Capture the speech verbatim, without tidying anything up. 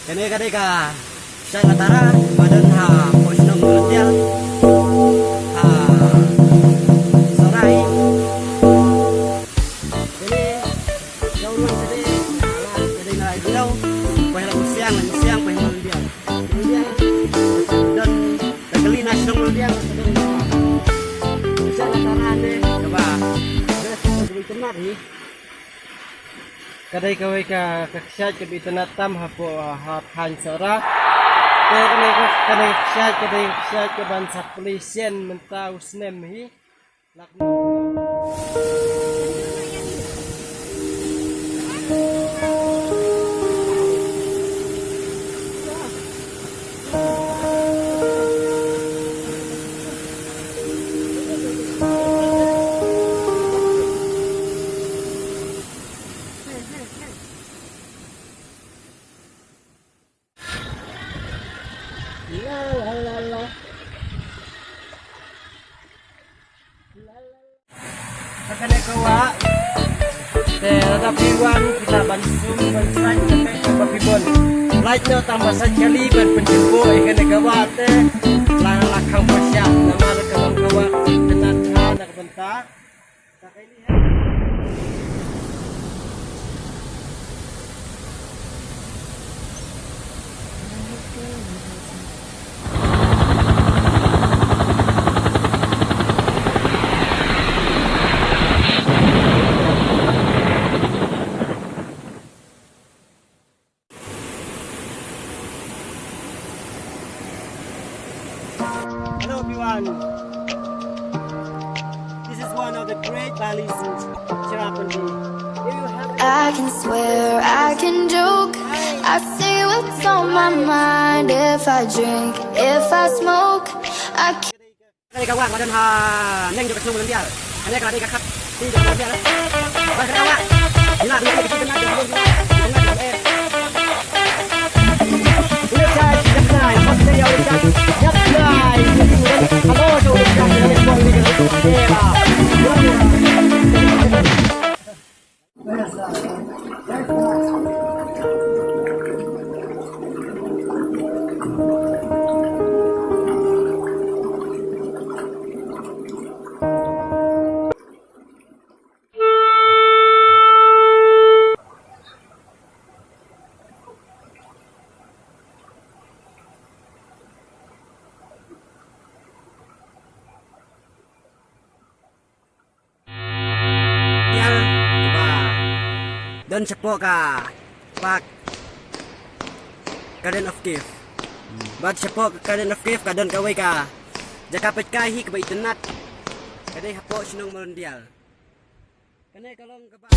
Kane ka dei ka kshaid la Tara ba don hapoh shnong Mulundial, ha Sohra. Kane ka urwang ka dei, ka dei na Gilo, poi ha Laitumkhrah, Laitumkhrah poi ha Mulundial. Mulundial don, ka kali na shnong Mulundial ka don ka kshaid la Tara ne kaba best, kaba itynnad hi. Ka dei kawei ka, ka kshaid kaba itynnad tam hapoh, ha thaiñ Sohra. Te kane ka, kane ka kshaid, ka dei ka kshaid kaban sa plie sien mynta u snem hi. Lak Ha kane ka wah te lada phi wan phi lah ban sum ban sait kata kaba phi bun. Lait noh tang ba sait kali ban pynjempuh ïa kane ka wah te la la khang pyrshah namar ka long ka wah kaba itynnad na ka bynta. Hello everyone. This is one of the great valleys in Cherrapunji. If you have I can swear, I can joke. I say what's on my mind. If I drink, if I smoke, I can't. Kane ka wah ka don haneng jong ka shnong Mulundial. Kane ka la dei ka khappud jong Mulundial. Ba kane ka wah. Ila dei ka shnong Mulundial. Hello, Tiar kaba don shapoh ka park Garden of Cave. Bad shapoh ka Garden of Cave ka don kawei ka jaka peitkai hi kaba itynnad. Ka dei hapoh shnong Mulundial. Kane ka long kaba